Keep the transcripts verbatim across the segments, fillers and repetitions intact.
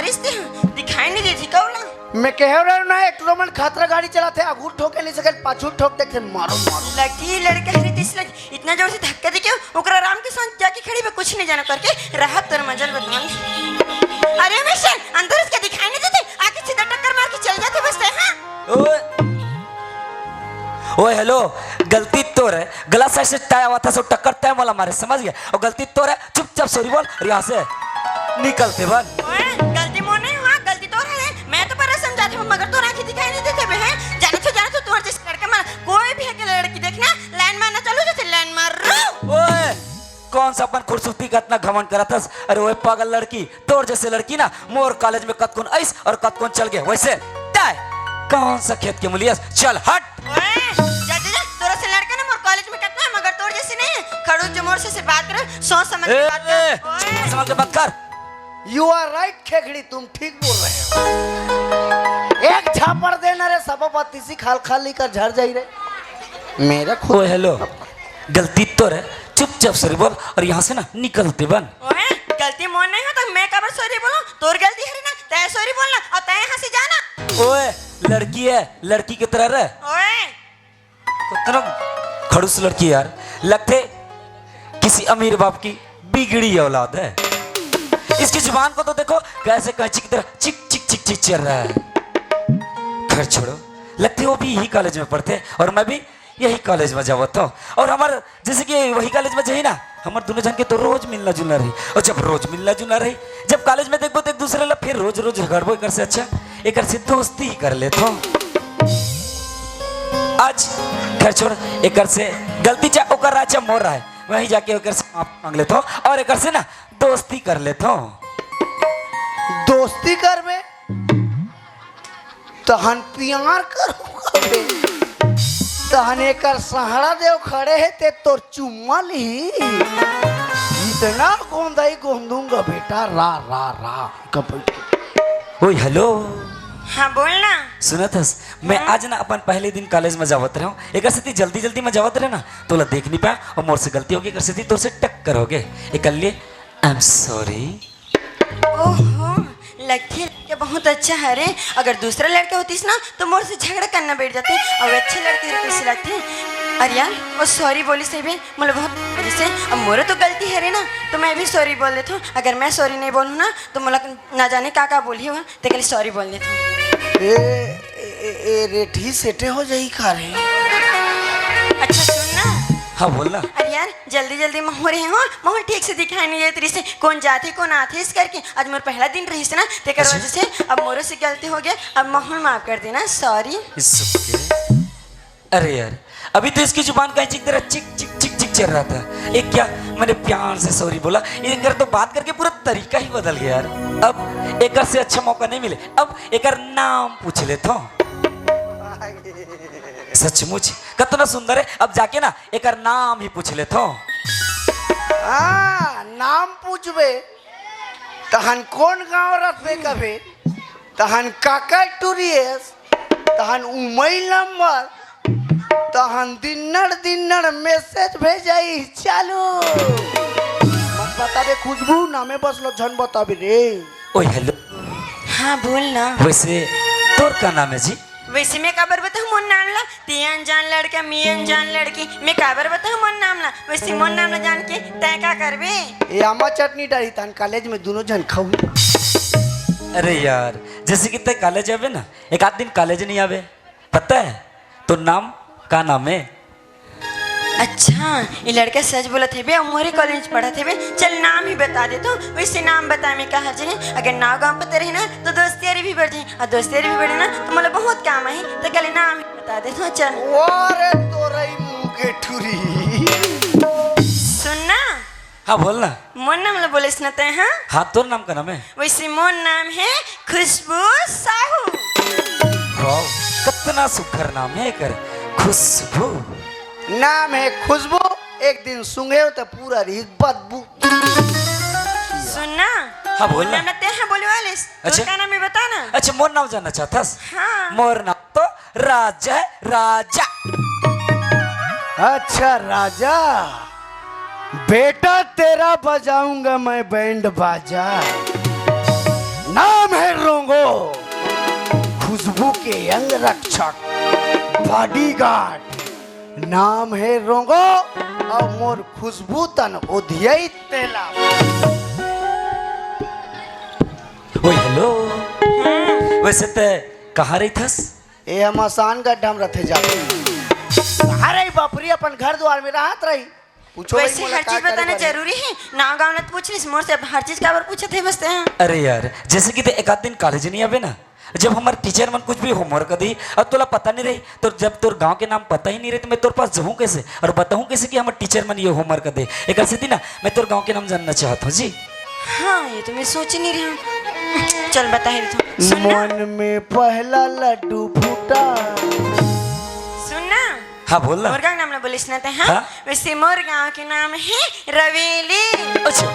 रिश्ते हैं, दिखाई नहीं देती कौन? मैं कहे रहे ना, एक तो मन खतरा गाड़ी चलाथे, आगू ठोके नहीं सके, पाछू ठोक देथे, मारो, मारो। लड़की लड़का हरे तीस लग, इतना जोर से धक्का दे के ओकरा आराम के साथ जाके खड़ी बे, कुछ नहीं जाना करके रहा तर मजल बदनाम। अरे मिशन, अंदर इसके दिखाई नहीं देते, आके सीधा टक्कर मार के चल जाते बस, हाँ। ओए, ओए, हेलो, गलती तोर है, गलत साइड से टाय आवा था, सो टक्कर तय मोला मारे, समझ गया? और गलती तोर है, चुपचाप सॉरी बोल और यहाँ से निकलते बन। ओए, गलती मोर नहीं हुआ, गलती तोर है। मैं तो बड़ा समझाती हूँ, मगर तोर आँखें दिखाई नहीं देते बे, हैं? जाने तो, जाने तो, तुम्हारे जैसे लड़के मार, कोई भी अकेले लड़की देखना, लाइन मारना चालू, जैसे लाइन मार रो। ओए, कौन सा अपन खूबसूरती का इतना घमंड करत हस? अरे ओए पागल लड़की, तोर जैसे लड़की ना मोर कॉलेज में कतकोन आइस और कतकोन चल गए। वैसे तय कौन सा खेत के मुलियस? चल हट। ओए, जा, जा, जा, तोरा से लड़का ना मोर कॉलेज में कतना है, मगर तोर जैसे नहीं है। खड़ूस जो मोर से, से बात करे, सोच समझ के ए, बात कर। ए, ओए। समझ के बात कर। You are right, खेखड़ी, तुम ठीक बोल रहे हो। एक झापड़ देना रे, सब बात इसी खाल खाली कर झड़ जाई रे। मेरा खुद ओए, हेलो, गलती तोर है, चुपचाप सॉरी बोल और यहाँ से ना निकलते बन। ओए, गलती मोर नहीं हो तो मैं काबर सॉरी बोलूं? तोर गलती हरे ना, तय सॉरी बोलना और तय यहाँ से जाना। ओए, लड़की है, लड़की की तरह रह। ओए, कितना खड़ूस लड़की यार, लगथे किसी अमीर बाप की बिगड़ी औलाद है। इसकी जुबान को तो देखो, कैसे कैंची की तरह चिक चिक चिक चिक चल रहा है। खैर छोड़ो, लगथे वो भी यही कॉलेज में पढ़थे और मैं भी यही कॉलेज में जावत हूँ। और हमार जैसे कि वही कॉलेज में जाही ना, हमार दोनों जन के तो रोज मिलना जुलना रही। और जब रोज मिलना जुलना रही, जब कॉलेज में देखबो तो एक दूसरे ला फिर रोज रोज झगड़बो, एकर से अच्छा एकर से दोस्ती ही कर लेत हूँ। आज खैर छोड़, एकर से गलती चाहे ओकर रहा चाहे मोर रहा है, वहीं जाके एकर से माफी मांग लेत हूँ और एकर से ना दोस्ती कर लेत हूँ। दोस्ती करबे? तहन प्यार करूंगा बे। तहन एकर सहारा देव खड़े है ते तोर चुम्मा ली। इतना गोंदाई गोंदूंगा बेटा, रा रा रा। कब ओए, हेलो। हाँ, बोल ना। सुनत हस, मैं हाँ? आज ना अपन पहले दिन कॉलेज में जावत रहूं, एकर सेती जल्दी जल्दी में जावत रहे ना, तोला देख नहीं पाया और मोर से गलती हो गई, एकर सेती तोर से टक्कर हो गए। एकर लिए I am sorry। ओहो, लगथे लड़का बहुत अच्छा हरे। अगर दूसरा लड़का होतीस ना तो मोर से झगड़ा करना बैठ जाते। और अच्छे लड़के हरे कैसे लगथे? अरे यार, वो सॉरी बोलिस हे बे, मोला बहुत प्यार करिस हे। अब मोरो तो गलती हरे ना, तो मैं भी सॉरी बोल देथों। अगर मैं सॉरी नहीं बोलूँ ना तो मोला ना जाने का का बोलही वो, तेकर लिए सॉरी बोल देथों। ए, ए, ए, ए, रेटही सेटे हो जाही का रे? अच्छा सुन ना। हाँ, बोल ना। अरे यार, जल्दी जल्दी में हो रहे हो, मोर ठीक से दिखाई नहीं देत रहिस हे, कौन जाथे कौन आथे इस करके। आज मोर पहला दिन रहिस हे ना, तेकर अच्छा। वजह से अब मोरो से गलती हो गया, अब मोर माफ कर देना, सॉरी। It's okay। अरे यार, अभी तो इसकी जुबान का चिक तेरा चिक चिक चिक चिक चल रहा था। एक क्या, मैंने प्यार से सॉरी बोला, एकर तो बात करके पूरा तरीका ही बदल गया यार। अब एकर से अच्छा मौका नहीं मिले, अब एकर नाम पूछ लेथों। सचमुच कतना सुंदर है। अब जाके ना एकर नाम ही पूछ लेथों। हाँ, नाम पूछबे, तहन कौन गांव रखबे कबे, तहन काकर टूरियस, तहन उमई नंबर, तहन दिन्नड़ दिन्नड़ मैसेज भेजाई चालू। मत बताबे खुशबू, नामे बस लो, झन बताबे रे। ओए, हेलो। हाँ, बोल ना। वैसे तोर का नाम है जी? वैसे मैं काबर बताऊँ मोर नाम ला? ते अनजान लड़का, मैं अनजान लड़की, मैं काबर बताऊँ मोर नाम ला? वैसे मोर नाम ला जान के तैं का करबे? ए आमा चटनी डारी तान कॉलेज में दोनों झन खाऊ। अरे यार, जैसे कि तैं कॉलेज आबे ना, एक आध दिन कॉलेज नहीं आबे, पता है? तो नाम का नाम है? अच्छा, ये लड़का सच बोलत हे बे, अउ मोरे कॉलेज पढ़त हे बे। चल नाम ही बता देथों, वैसे नाम बताए में का हर्ज हे? अगर नाव गाँव पता रही ना तो दोस्ती यारी भी बढ़ जाही, अउ दोस्ती यारी भी बढ़े ना तो मोला बहुत काम आही, तो कल नाम ही बता देथों, चल। वाह रे तोरई मुँह के ठुरी। सुन ना। हाँ, बोल ना। मोर नाम ला बोलेस ना तैं, हाँ? हाँ, तोर नाम का नाम है? वैसे मोर नाम है खुशबू साहू। वाह, कितना सुघर नाम है एकर, खुशबू। नाम है खुशबू, एक दिन सूंघे हो तो पूरा रही बदबू। सुन ना। हाँ, बोल ना। मोर नाम ला तैं हाँ बोले वाले। अच्छा। तोर का नाम है बता ना। अच्छा, मोर नाम जानना चाहत हस? हाँ। मोर नाम तो राजा है, राजा। अच्छा राजा, बेटा तेरा बजाऊंगा मैं बैंड बाजा। नाम है रोंगो, खुशबू के अंग रक्षक, बॉडीगार्ड। नाम है रोंगो, अउ मोर खुशबू तन ओधियई तेला। ओए, हेलो। वइसे ते कहाँ रहिथस? ए, हम मसान गड्ढा म रथे जाथे। कहाँ रही बपरी, अपन घर दुवार में रहत रही। पूछो भाई, वइसे मोला हर का चीज करे बताना बर हे? जरूरी हे? नाव गाँव ल तो पूछ लिस, मोर से अब हर चीज काबर पूछत हे बस तें? अरे यार, जइसे कि ते एक आध दिन कॉलेज नइ आबे ना, जब हमर टीचर मन कुछ भी होमवर्क दे अउ तोला पता नइ रही, तो जब तोर गाँव के नाम पता ही नइ रही, तो मैं तोर पास जाहूँ कइसे अउ बताहूँ कइसे कि हमर टीचर मन ये होमवर्क दे? एकर सेती ना मैं तोर गाँव के नाम जानना चाहत हूँ जी। हाँ, ये तो मैं सोच ही नहीं रही हूँ। चल, बता ही देता हूँ। सुन ना। मन में पहला लड्डू फूटा। सुन ना। हाँ, बोल ना। मोर गाँव के नाम ना बोलिस ना ते, हाँ? हाँ? वइसे मोर गाँव के नाम हे रवेली। अच्छा,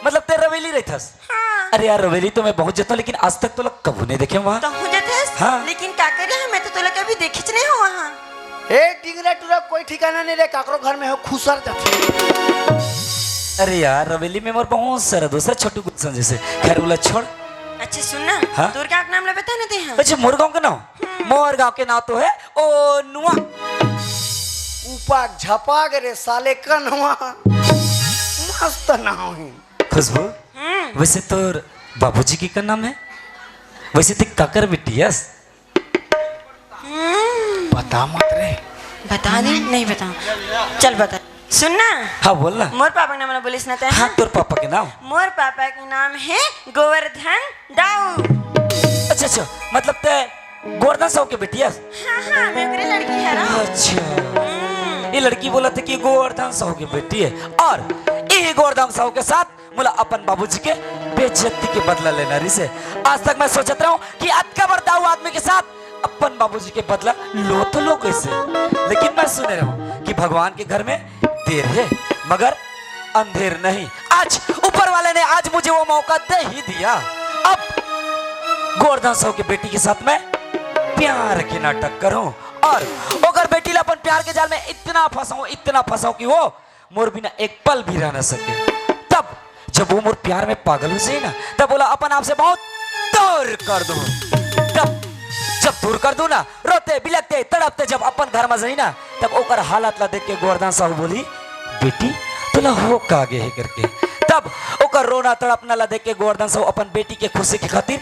मतलब ते रवेली रहिथस? हाँ। अरे यार, रवेली तो मैं बहुत जाथों, लेकिन आज तक तोला कभू नइ देखे हँव। तहूँ जाथस? हाँ। लेकिन का करे, मैं तो तोला कभी देखिच नइ हँव। ए, डिंगरा टूरा, कोई ठिकाना नइ रहे, काकरो घर में हो, खुसर जाथे। अरे यार, रवेली में मोर बहुत सारा दोस्त हे, छोटू गुलशन जइसे। खैर, ओला छोड़। अच्छा, सुन ना, हाँ? तोर गाँव के नाम ला बता ना ते, हाँ? अच्छा, मोर गाँव के नाम? हम्म। मोर गाँव के नाम तो हे ओनुआ। उपाक झपाक रे साले कनवा। मस्त नाम हे। खुशबू, हम्म। वइसे तोर बाबूजी के का नाम हे? वइसे ते काकर बेटी हस? हम्म। बता मत रे। बता दे, नहीं बता। चल बता। सुन ना। हाँ, बोल ना। मोर पापा के नाम ना बोलिस ना ते, हाँ, हाँ? तोर पापा के नाम? मोर पापा के नाम हे गोवर्धन दाऊ। अच्छा, अच्छा, मतलब ते गोवर्धन साहू के बेटी हस? हाँ, हाँ, मैं ओकरे लड़की हरँव। अच्छा। हम्म। ये लड़की बोलथे कि गोवर्धन साहू के बेटी हे अउ ये गोवर्धन साहू के साथ मोला अपन बाबूजी के बेइज्जती के बदला लेना रहिसे। आज तक मैं सोचत रहूं कि अतका बड़ दाऊ आदमी के साथ अपन बाबूजी के बदला लो तो लो कइसे, लेकिन मैं सुने रहूं कि भगवान के घर में देर हे मगर अंधेर नहीं। आज ऊपर वाले ने आज मुझे वो मौका दे ही दिया। अब गोवर्धन साहू के बेटी के साथ मैं प्यार के नाटक करूं अउ ओकर बेटी ला अपन प्यार के जाल में इतना फंसाऊं, इतना फंसाऊं कि वो मोर बिना एक पल भी रह ना सके। तब जब वो मोर प्यार में पागल हो जाही ना, तब ओला अपन आप से बहुत दूर कर दूं। तब जब दूर कर दूं ना, रोते, बिलखते, तड़पते जब अपन घर में जाही ना, तब ओकर हालत ला देख के गोवर्धन साहू बोलही, "बेटी, तोला हो का गे हे?" करके। तब ओकर रोना तड़पना ला देख के गोवर्धन साहू अपन बेटी के खुशी के खातिर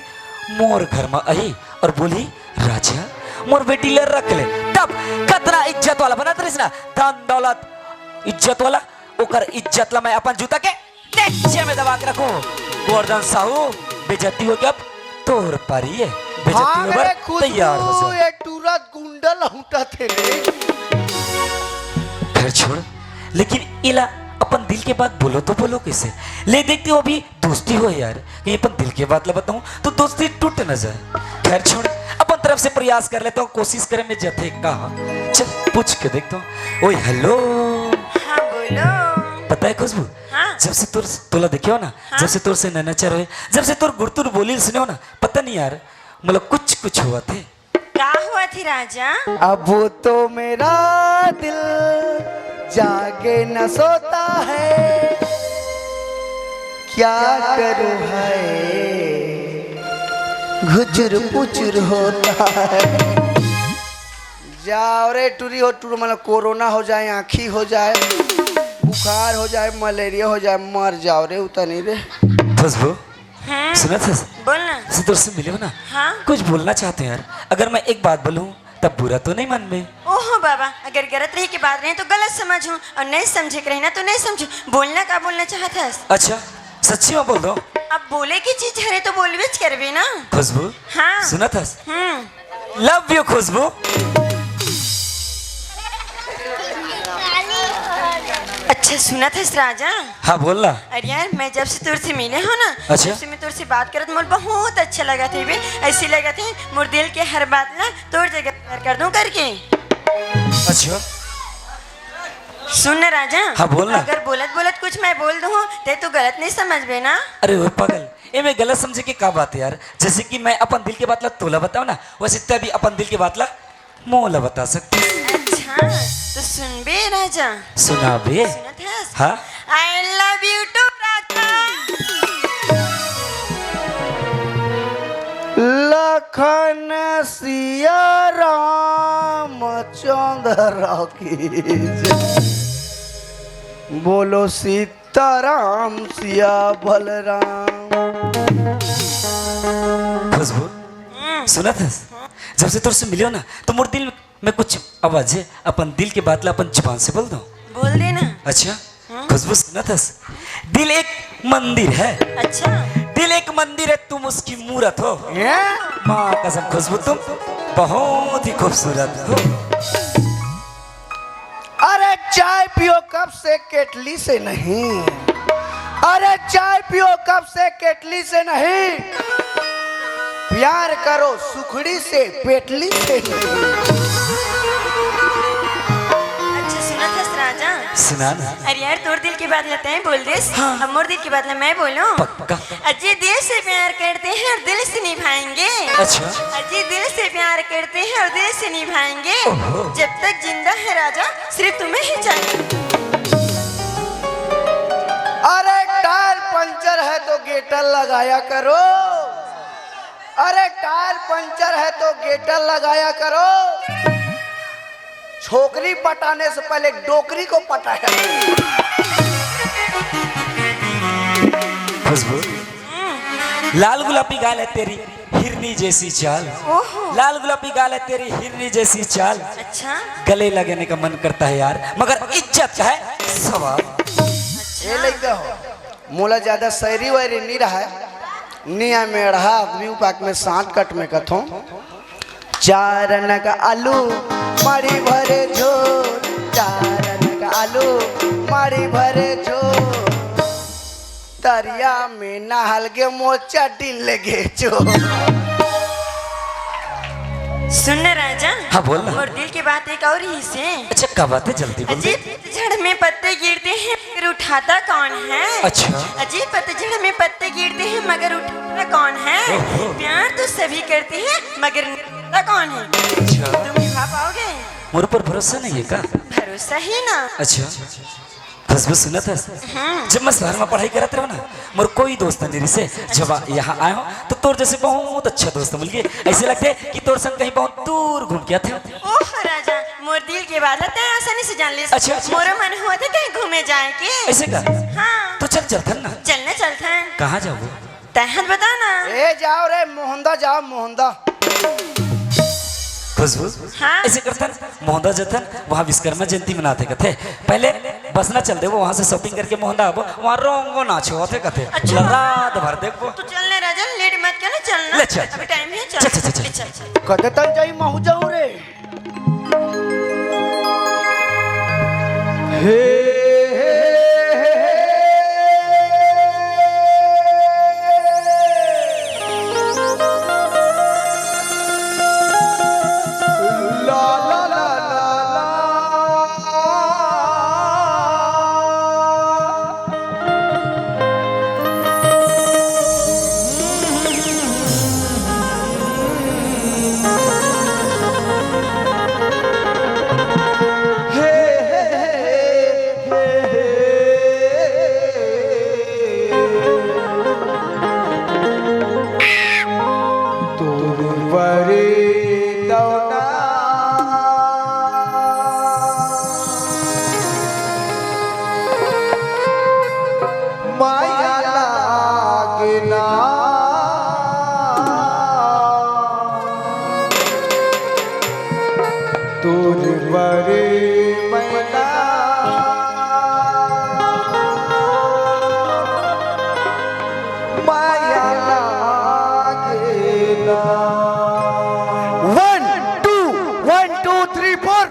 मोर घर में आही अउ बोलही, "राजा, मोर बेटी ला रख ले।" तब कतना इज्जत वाला बनत रहिस ना, धन दौलत, इज्जत वाला, ओकर इज्जत ला मैं अपन जूता के टेच्चे में दबा के रखूं। गोवर्धन साहू, बेइज्जती होगे, अब तोर पारी हे, बेइज्जती भाग होगे, रे खुशबू, तैयार हो जा। ये टूरा गुंडा लहुटा थे रे। खैर छोड़, लेकिन एला अपन दिल के बात बोलो तो बोलो कइसे? ले देखते हो अभी दोस्ती हो यार, कहीं अपन दिल के बात ला बताऊं तो दोस्ती टूट ना जाए। खैर छोड़, अपन तरफ से प्रयास कर लेता हूँ, कोशिश करे में जथे का। चल पूछ के देखता हूँ। ओए हेलो। हाँ, बोलो। पता है खुशबू, हाँ। जब से तोर तोला देखे हो ना, हाँ। जब से तोर से नैना चार होए, जब से तोर गुरतुर बोली सुने हो ना, पता नहीं यार, मतलब कुछ कुछ होवथे। का होवथे राजा? अब वो तो मेरा दिल जागे न सोता है, क्या करूँ है, घुचुर पुचुर होता है। जाव रे टूरी हो, टूर मतलब कोरोना हो जाए, आँखी हो जाए, बुखार हो जाए, मलेरिया हो जाए, मर जाव रे उतनी रे। खुशबू, हम्म। सुनत हस? बोल ना। जैसे तोर से मिले हो ना, हाँ। कुछ बोलना चाहते हैं यार। अगर मैं एक बात बोलूँ, तब बुरा तो नहीं मानबे? ओहो बाबा, अगर गलत रहे के बात रहे तो गलत समझूं और नहीं समझे के रहे ना तो नहीं समझूं। बोलना का बोलना चाहत हस? अच्छा, सच्ची में बोल दो। अब बोले की चीज हरे तो बोलबेच करबे ना। खुशबू, हाँ। सुनत हस? हम्म। Love you खुशबू। अच्छा सुनत हस राजा? हाँ बोल ना। अरे यार, मैं जब से तोर से मिले हो ना, अच्छा। जब से मैं तोर से बात करत मोर बहुत अच्छा लगत हे बे। ऐसी लगत हे मोर दिल के हर बात ला तोर जगह शेयर कर दूं करके। अच्छा। सुन ना राजा। हाँ बोल ना। अगर बोलत बोलत कुछ मैं बोल दूं ते तू गलत नहीं समझबे ना। अरे ओ पागल, एमे गलत समझे के का बात है यार? जैसे कि मैं अपन दिल के बात ला तोला बताओ ना, वैसे तैं भी अपन दिल के बात ला मोला बता सकते। अच्छा, तो सुनबे राजा। सुनाबे। सुनत हस? हाँ। I love you too राजा। खन सिया रामचंद्र की जय। बोलो सीताराम सिया बलराम। खुशबू, सुनत हस? जब से तोर से मिल्यों ना, तो मोर दिल में कुछ आवाज हे, अपन दिल के बात ला अपन जुबान से बोल दो। बोल देना। अच्छा, खुशबू, सुनत हस? दिल एक मंदिर है। अच्छा। दिल एक मंदिर है, तुम उसकी मूरत हो। ये? माँ कसम खुशबू, तुम बहुत ही खूबसूरत हो। अरे चाय पियो कप से, केटली से नहीं। अरे चाय पियो कप से, केटली से नहीं। प्यार करो सुखड़ी से, पेटली से नहीं। अच्छा, सुनत हस राजा? सुना ना। अरे यार, तोर दिल की बात ला तैं बोल देस, हाँ। अब मोर दिल की बात ला मैं बोलूं? पक्का। अजी, दिल से प्यार करते हैं और दिल से निभाएंगे। अच्छा। अजी, दिल से प्यार करते हैं और दिल से निभाएंगे। ओहो। जब तक जिंदा है राजा, सिर्फ तुम्हें ही चाहिए। अरे टायर पंचर है तो गेटर लगाया करो। अरे टायर पंचर है तो गेटर लगाया करो। छोकरी पटाने से पहले डोकरी को पटाया। खुशबू, लाल गुलाबी गाल है तेरी, हिरनी जैसी चाल। ओहो। लाल गुलाबी गाल है तेरी, हिरनी जैसी चाल। अच्छा। गले लगाने का मन करता है यार, मगर इज्जत का है सवाल। अच्छा। ये लइका हो, मोला ज्यादा शायरी वायरी नी रहा है। निया मेढ़ा आदमी उपाक में सांट कट में कथों। चार नग आलू माड़ी भरे झोर, चार नग आलू माड़ी भरे झोर। तरिया में नहल गे मोचा डिल गे चोर। सुन ना राजा। हाँ, बोल ना। मोर दिल के बात एक और ही से। अच्छा, का बात है? जल्दी बोल दे। अजी, पतझड़ में पत्ते गिरते हैं, मगर उठाता कौन है? अच्छा। अजी, पतझड़ में पत्ते गिरते हैं, मगर उठाता कौन है? ओहो। प्यार तो सभी करते हैं, मगर निभाता कौन है? अच्छा। तुम निभा पाओगे? मोर ऊपर भरोसा नहीं है का? भरोसा ही ना। अच्छा। खुशबू, सुनत हस? जब मैं शहर में पढ़ाई करत रहो ना, मोर कोई दोस्त नहीं रिसे। जब आ-, यहाँ आयो, तो तोर जैसे बहुत अच्छा दोस्त मिल गए। ऐसे लगते कि तोर संग कहीं बहुत दूर घूम के आते हो। ओह राजा, मोर दिल के बात है, तैं आसानी से जान ले। अच्छा, अच्छा। मोरो मन हुआ था कहीं घूमे जाए के। ऐसे का? हाँ। तो चल, चलथन ना। चलना चलथन। कहाँ जाबो? तैं हन बता ना। ए, जाओ रे, मोहंदा जाओ, मोहंदा। खुशबू, हाँ? ऐसे करथन, मोहंदा जथन, वहाँ विश्वकर्मा जयंती मनाथे कथे। पहले बसना चल देबो, वहाँ से shopping करके मोहंदा आबो, वहाँ रोंगो नाच होथे कथे। अच्छा। रात भर देखबो। तो चल ना राजा, late मत कर ना, चल ना। ले चल। अभी time है, चल। चल, चल, चल, चल। ले चल, चल। कदे तन जाई महू जाऊं रे। हे, हे, हे, हे, हे। ला, ला, ला, ला, ला। माया लागे ना। तोर बरे मैना माया लागे ना। One, two, one, two, three, four।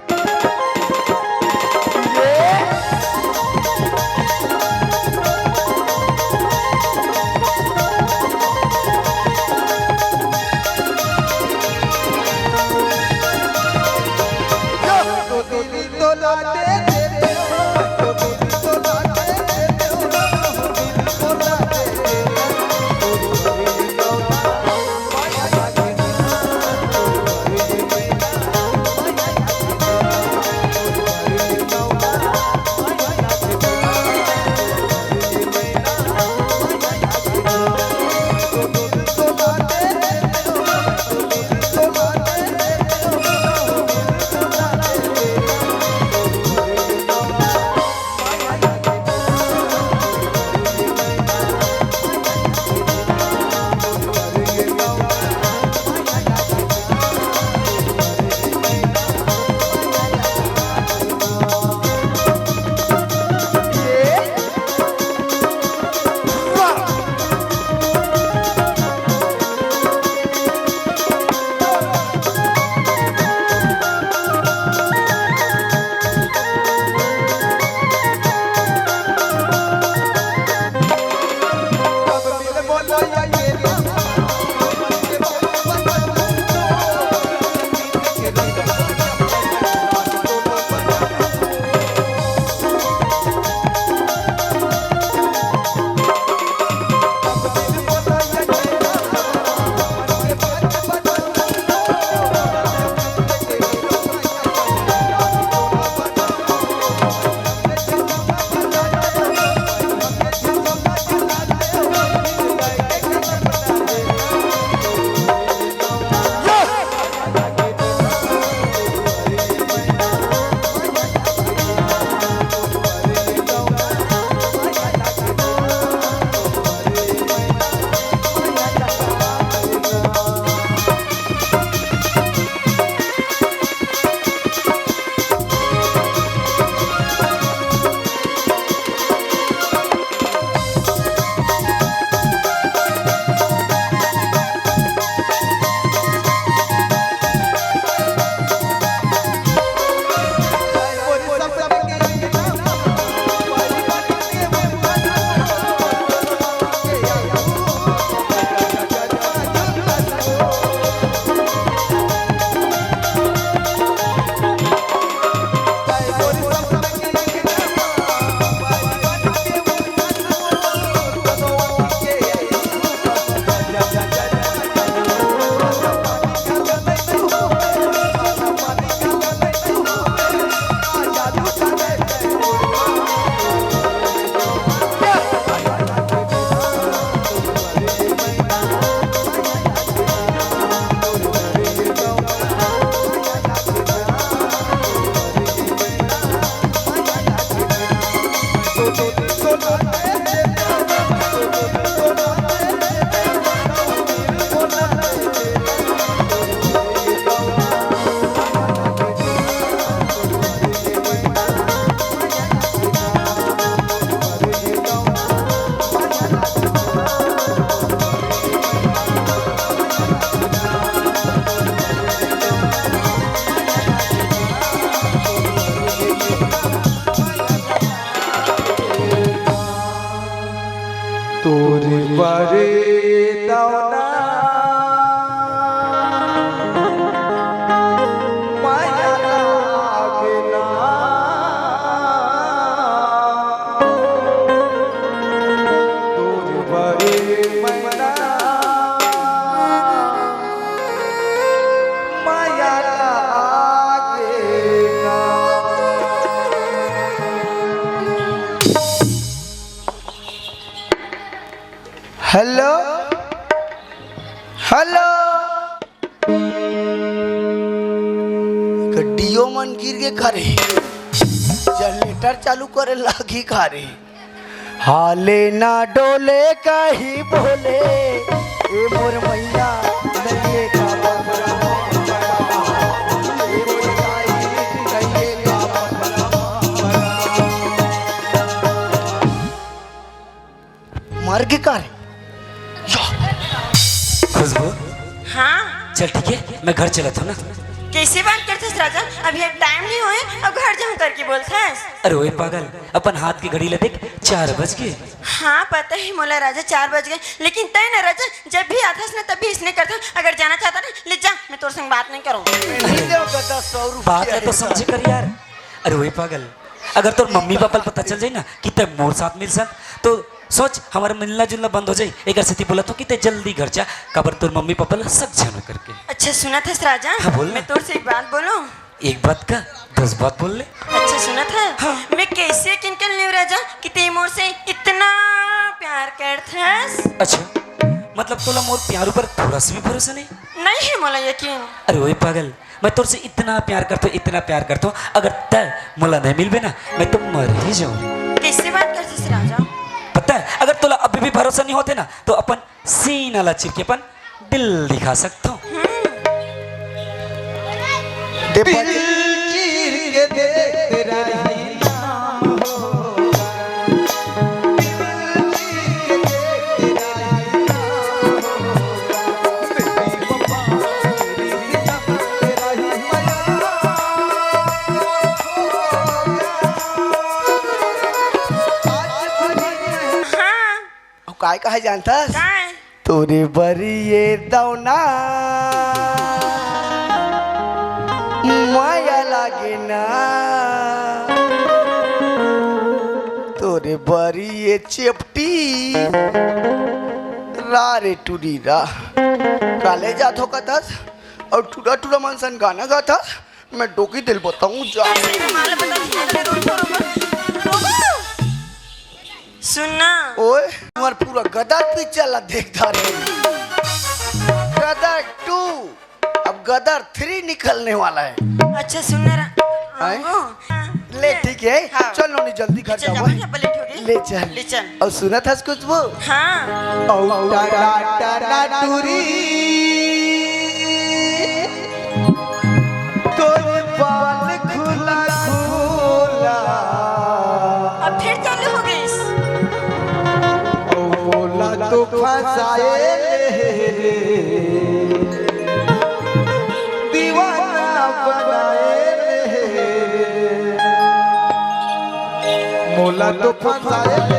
परे तवना माया लागना। तोर बरे मैना माया लागना। Hello, hello. गड्डियों मन गिर के करे, जनरेटर चालू करे लागी करे। हाले ना डोले कही बोले, ए मोर मैया, नइये का बाबरा। ए मोर दाई, नइये का बाबरा। मर गे का रे? खुशबू, हाँ। चल ठीक है, मैं घर चलत हूँ ना। कैसे बात करथस राजा? अभी अब टाइम नहीं होए, अब घर जाऊँ करके बोलथस। अरे ओए पागल, अपन हाथ के घड़ी ला देख, चार बज गे। हाँ, पता है मोला राजा, चार बज गे, लेकिन तय ना राजा, जब भी आथस ना तब भी इसने करथस। अगर जाना चाहता ना, ले जा, मैं तोर संग बात नहीं करूँ। नहीं देव गदा सौ रुपया बात ला तो समझे कर यार। अरे ओए पागल, अगर तोर मम्मी पापा ल पता चल जाई ना कि तैं मोर साथ मिलस, तो सोच, हमर मिलना जुलना बंद हो जाई। एकर सेती बोलत हूँ कि तैं जल्दी घर जा, काबर तोर मम्मी पापा ल शक झन होय करके। अच्छा, सुनत हस राजा? हाँ, बोल ना। मैं तोर से एक बात बोलूं? एक बात का, दस बात बोल ले। अच्छा, सुनत हस? हाँ। मैं कैसे यकीन कर लियो राजा कि तैं मोर से इतना प्यार करथस? अच्छा, मतलब तोला मोर प्यार ऊपर थोड़ा सा भी भरोसा नहीं? नहीं है मोला यकीन। अरे ओए पागल, मैं तोर से इतना प्यार करथों, इतना प्यार करथों, अगर तैं मोला नहीं मिलबे ना, मैं तो मर ही जाऊँ। कैसे बात करथस राजा? पता है, अगर तोला अभी भी भरोसा नहीं होते ना, तो अपन सीना ला चीर के अपन दिल दिखा सकथों। हम्म। दिल चीर के देख रही। हाँ। अउ काय कहे जानथस? काय? तोरे बर ये दौना माया लागे ना, तोरे बर ये चेपटी रा रे टुरी रा। काले जाथो कथस अउ टुरा टुरा मन सन गाना गाथस। मैं डोकी दिल बताऊं जा। सुन ना। ओए, तुम्हार पूरा गदर पिक्चर ला देख डारे। गदर टू, अब गदर थ्री निकलने वाला है। अच्छा, सुन ना रा-, आए? हाँ। ले, ठीक है, हाँ। चल नोनी, जल्दी घर चल, जाओ। जा, जा, लेट हो गई। ले चल। ले चल। अउ सुनत हस खुशबू? हाँ। अउ टरा टरा टुरी, तोर बाल खुला खुला। अब फिर चालू हो गई। अउ मोला तो फंसाए ले रे। दीवाना बनाए ले, मोला तो फंसाए ले।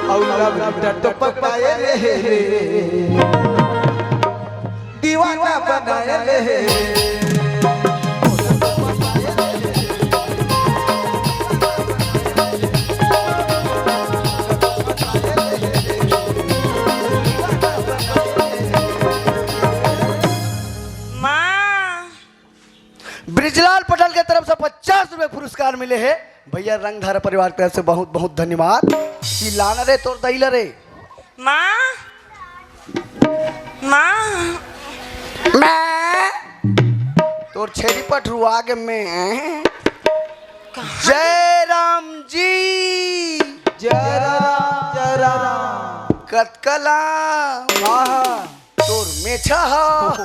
अउ love letter तो पटाए रे। दीवाना बनाए ले। माँ। ब्रिजलाल पटेल के तरफ से पचास रुपए पुरस्कार मिले हे। भैया, रंगधारा परिवार की तरफ से बहुत बहुत धन्यवाद। चिल्लाना रे तोर दई ला रे। माँ, माँ। मैं तोर छेरी पठरुआ के मैं। कहाँ? जय राम जी। जय राम, जय राम। कतकला। हाँ, हाँ। तोर मेछा हा।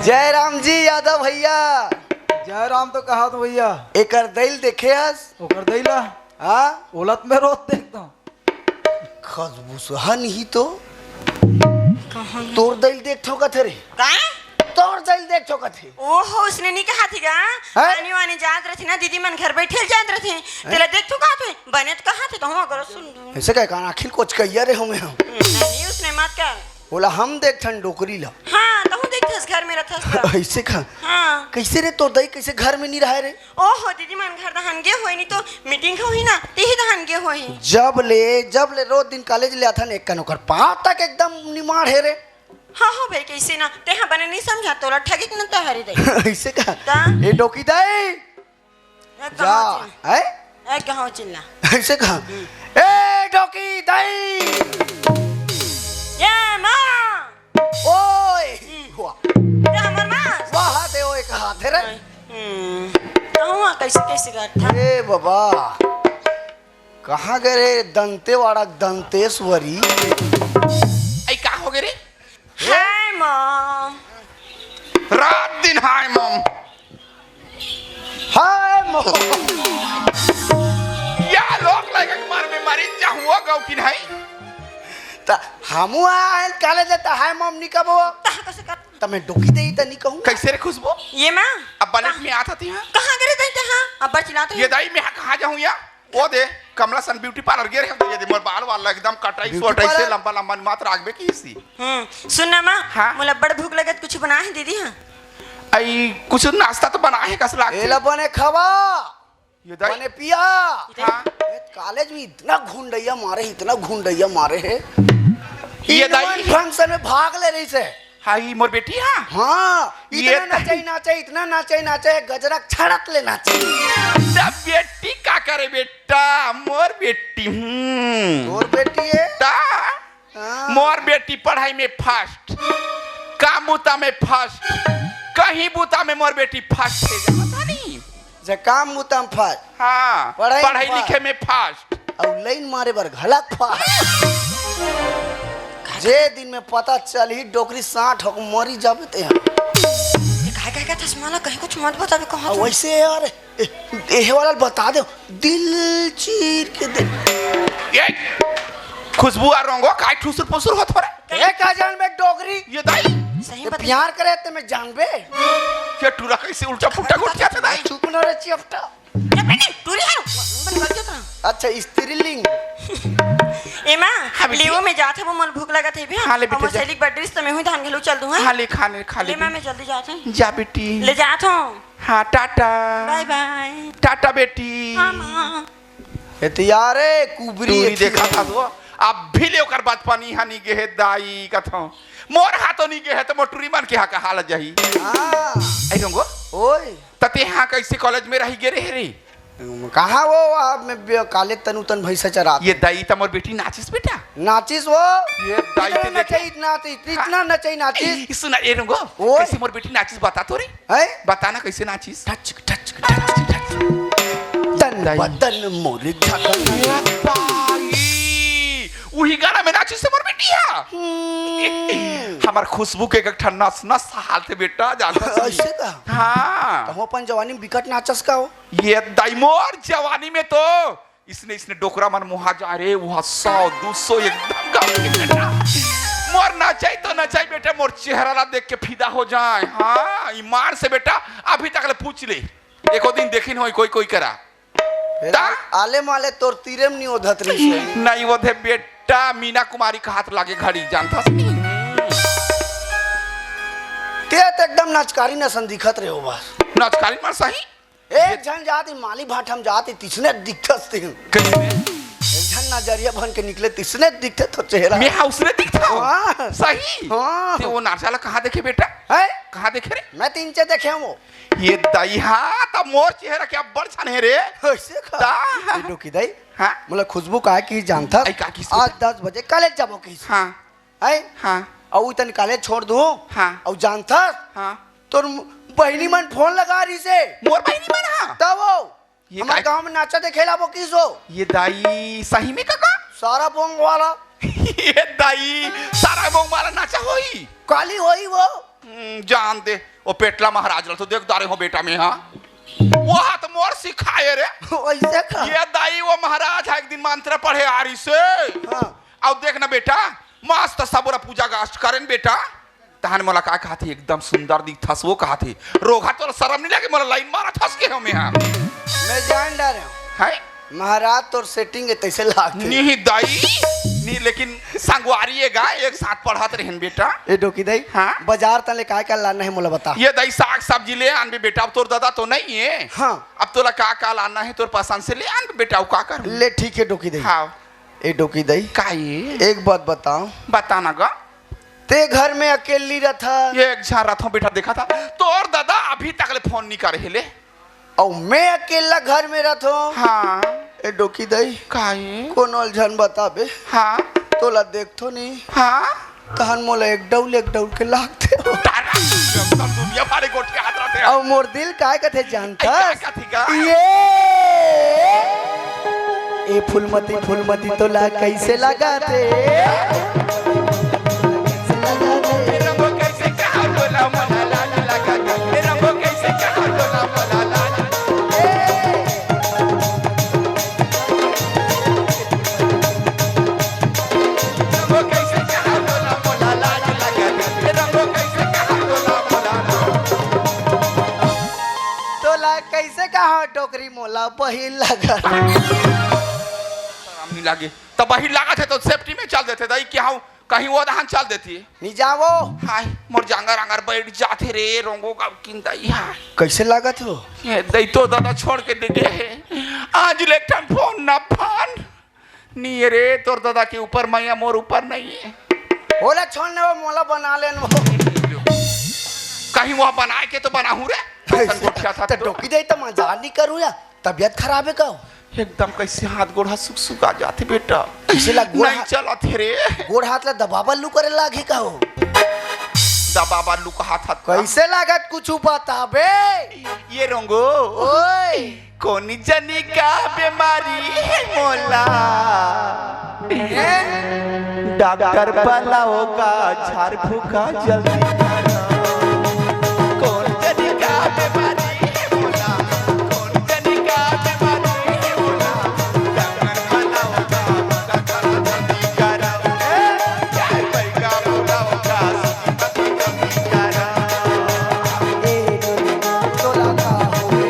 जय राम जी यादव भैया। जय राम तो कहा तो भैया। एकर दई ल देखे हस? ओकर दई ला? हाँ? ओला त मैं रोज देखता हूँ। खसबूस हन ही तो। कहाँ? तोर दई ल देखथो कथे रे। का? तोर दई ल देखथो कथे। ओहो, उसने नहीं कहा थी का? हैं? आनी वानी जात रथे ना, दीदी मन घर बैठे जात रथे। तेला देख तो कहा थे, बने तो कहा थे, तो हम अगर सुन दूँ। ऐसे कहे, कान आखिर कोच कहिया रे हमें हम। नहीं, उसने मत कर। बोला, हम देखथन डोकरी ला। हाँ, तहूँ देखथस, घर में रथस त। ऐसे कहा? हाँ। कैसे रे, तोर दई कैसे घर में नहीं रहे रे? ओहो, दीदी मन घर दहन गे होई, नहीं तो मीटिंग होई ना, तेही दहन गे होई। जब ले, जब ले रोज दिन कॉलेज ले आथन, एक कन ओकर पाँव तक एकदम निमाड़ हे रे। हाँ, हो भाई, कैसे ना, तेहा बने नहीं समझा, तोला ठगिक न तहरी दे। ऐसे का? ता? ए डोकी दई। एक जा, कहाव चिल्ला। हैं? एक कहाव चिल्ला। ऐसे का? ए डोकी दई। ये माँ। ओए। हम्म। वाह। ये हमर माँ। वाह, दे ओ एक हाथ रे। हम्म। कहूँ कैसे, कैसे करता? ए बाबा। कहाँ गए रे दंतेवाड़ा दंतेश्वरी? ऐ का हो गए रे? Hi mom. रात दिन हाय मॉम। Hi mom. या लोग लगे के मार में मरी जाहुआ गौ कि नहीं? त हमू आयल काले दे त हाय मॉम नी कबो। त कइसे कर? त मैं डोकी देई त नी कहूँ। कैसे रे खुशबू? ये माँ। अब बलट में आत हती हाँ? कहाँ गए रे दई ते हाँ? अब बड़ चिल्लात ये हूँ। दई मैं कहाँ जाहूँ या? ओ दे, कमला सन ब्यूटी पार्लर गे रहे, ये दे मोर बाल वाल एकदम कटाई ब्यूटी सोटाई से पार्लर? लंबा लंबा निमात राखबे की सी। हम्म, सुन ना माँ, हाँ? मोला बड़ भूख लगत, कुछ बना है दीदी हाँ? आई, कुछ नाश्ता तो बना है, कस लागथे? एला बने खावा, ये दई? बने पिया। हाँ। ये कॉलेज में इतना घुंडैया मारे, इतना घुंडैया मारे है। ये दई? फंक्शन में भाग ले रही से। हाँ, ई मोर बेटी, हाँ। हाँ, ये इतना त- नाचे, नाचे, इतना नाचे, नाचे, गजरा छड़त ले नाचे। त बेटी का करे बेटा, मोर बेटी, हम्म। तोर बेटी है? त हाँ। मोर बेटी पढ़ाई में फर्स्ट, काम बुता में फर्स्ट, कहीं बुता में मोर बेटी फर्स्ट है, जानता नहीं? जे काम बुता में फर्स्ट। हाँ, पढ़ाई में पढ़ाई फर्स्ट। लिखे में फर्स्ट। अउ लाइन मारे बर घलक फर्स्ट। जे दिन में पता चलही डोकरी सांठ होके मरी जाबे ते हम। ये काय काय का चश्मा ला कहीं कुछ मत बताबे कहा अउ तो। वैसे यार, ए, एहे वाला बता दे, दिल चीर के दे। ये खुशबू आ रंगो काय ठुसुर फुसुर होत हो रे? ए का जानबे डोकरी? ये दई? सही ये बता। प्यार करे ते मैं जानबे? ये टूरा कैसे उल्टा पुल्टा गोठियाथे दई? चुप ना रे चिपटा। ये बेटी, टूरी है, बन गल जाता। अच्छा, स्त्रीलिंग। ए माँ, हाँ, बेटी। लेवो में जात हे, वो मन भूख लगत हे भी। हाँ, ले, बेटी, जा। सहेली के बर्थडे से तो मैं हूँ धान घलो चल दूँ, हाँ? हाँ, ले, खा ले, खा ले, ले, माँ, बेटी। मैं जल्दी जात हूँ। जा, बेटी। ले जात हूँ। हाँ, टाटा। बाय, बाय। टाटा, बेटी। हाँ, माँ। ए, तो यार, ए, कुबरी टूरी एक ही देखा था तो, अब भी ले ओकर बचपन इहाँ नहीं गे हे, दाई, कथों। मोर हाथों नहीं गे हे, तो मोर टूरी मन के हा का हालत जाही। हाँ। ऐ रंगो। ओए। त तेहा कइसे कॉलेज में रहि गे रहे रे? कहाँ वो, वहाँ में बे-, काले तनु तन भैंसा चरात। ये दई त मोर बेटी नाचिस बेटा। नाचिस वो? ये दई इतना के देखे। नचई, इतना, इतना हाँ। नचई नाचिस। ए, सुना, ए रंगो, ओए। कइसे मोर बेटी नाचिस बता तो रे। हैं? बता ना कइसे नाचिस। Touch, touch, touch, touch. तन दई। बदन मोर झकन। ये दई। उही गाना में नाचिस मोर बेटी हा। हम्म। हमर खुशबू के एक ठन नस नस हालथे बेटा, जानता अइसे का? हाँ। त हम अपन जवानी में बिकट नाचस का हो? ये दई मोर जवानी में तो इसने, इसने डोकरा मन मुहा जा रे, वहाँ सौ, दू सौ एकदम गाँव के बेटा। मोर नचई तो नचई बेटा, मोर चेहरा ला देख के फिदा हो जाए। हाँ, ईमान से बेटा, अभी तक ले पूछ ले। एको दिन देखिन होई कोई, कोई करा। फेर ता? आले माले तोर तीरे में नहीं ओधत रहिस हे। नहीं ओधे बेटा। बेटा, मीना कुमारी कहात लागे घड़ी, जानथस नहीं? ते तो एकदम नचकारी नसन दिखत रहे हो बस। नचकारी मन सही? एक झन जात ही माली भांठम जात ही तिसने दिखथस ते। कइसे? एक झन नजरिया बन के निकले तिसने दिखथे तो चेहरा। मैं हा उसने दिखता हूँ। हाँ। सही? हाँ। ते वो नाचा ला कहाँ देखे बेटा? हैं? कहाँ देखे रे? मैं तीन चे देखे हूँ वो। ये दई हा, त मोर चेहरा के अब्बड़ छन हे रे। ऐसे का? ता। ए डोकी दई। हाँ। मोला खुशबू का की जानथस? आई का किस आज बेटा? दस बजे कॉलेज जाबो किस। हाँ। हैं? हाँ। अउ तन कॉलेज छोड़ दूँ। हाँ। अउ जानथस? हाँ। तोर बहिनी मन फोन लगा रही से। मोर बहिनी मन हा? तब वो ये हमारे काय? गांव में नाचा देखे ला वो किस हो? ये दाई सही में काका? सारा बोंग वाला। ये दाई सारा बोंग वाला नाचा होई? काली होई वो। हम्म, जान दे। वो पेटला महाराज ला तो देख डारे हो बेटा में, हाँ? वो हाथ मोर सिखाए रे। वैसे का? ये दाई वो महाराज हा एक दिन मंत्र पढ़े आ रही से। हाँ। अब देख ना बेटा, मस्त सबोरा पूजा गास्ट करेन बेटा। तहन मोला का कहत हे, एकदम सुंदर दिखथस, वो कहत हे, रोगहा तोला शरम नहीं लगे, मोला लाइन मारत हस के हो में हा। मैं जान डारे हूँ। हैं? महाराज तोर सेटिंग हे तैसे लागथे। नहीं दाई, नहीं, लेकिन संगवारी ये गा एक साथ पढ़त रहन बेटा। ए डोकी दाई, हाँ? बाजार तले काय का लाना हे मोला बता। ये दाई साग सब्जी ले आनबे बेटा, अब तोर दादा तो नहीं हे। हाँ। अब तोला का का लाना हे तोर पसंद से ले आनबे बेटा, अब का कर? ले ठीक हे डोकी दाई। हाँ। ए डोकी दाई, का ये? एक बात बताओ। बता ना गा। ते घर में अकेली रथा। ये एक झन रथों बेटा देखा था, तोर दादा अभी तक ले फोन नहीं करे हे ले। अउ मैं अकेला घर में रथों। हाँ। ए डोकी दाई। का ये? कोनो ल झन बताबे। हाँ। तोला देखथो नहीं। हाँ। तहन मोला एक डौल, एक डौल के लागथे। तारा, एकदम दुनिया भारे गोठियात रथे। अउ मोर दिल काय कथे जानथस? का कथे का? ये, ए फूलमती, फूलमती तोला कैसे लागथे? ए रंगो कैसे कहा तोला मोला लाज लागथे? ए रंगो कैसे कहा तोला मोला लाज? ए, रंगो कैसे कहा तोला मोला लाज लागथे? ए रंगो कैसे कहा तोला मोला लाज? तोला कैसे कहा डोकरी मोला बहिर लागथे? शरम नहीं लागे। त बहिर लागत हे तो सेफ्टी में चल देथे दाई, कि हाँ, कहीं वो दहन चल देती। नहीं जावो। हाय, मोर जांगर आंगर बैठ जाथे रे, रोंगो का किन दाई, हाय। कैसे लागत हो? ये दाई तो दादा छोड़ के दे गे हे। आज ले एक ठन फोन ना फान। नहीं रे, तोर दादा के ऊपर मैया मोर ऊपर नहीं हे। ओला छोड़ ने, वो मोला बना लेन वो। कहीं वो बनाए के तो बनाहूँ रे। ऐसन गोठिया था त तो। डोकी दाई त मजाक नहीं करूँ या। तबीयत खराब हे का? एकदम कैसे हाथ गोड़ हा सुकसुका जाथे बेटा। कैसे ला गोड़ नहीं हाथ, चलत हे रे। गोड़ हाथ ला दबाबा लू करे लागही का हो? दबाबा लू का हाथ हाथ का। कैसे लागत कुछ बताबे? ये रोंगो। ओए। कोनी जनी का बीमारी हे मोला। डॉक्टर बलाओ का झाड़ फूका जल्दी। कोन जनी का बीमारी हे मोला, कोन जनी का बीमारी हे मोला, डॉक्टर बलाओ का, का, का, जल्दी करा। ए, जाय भाई का बुलाओ का, सुखी मती जल्दी करा। ए, तोला का होवे?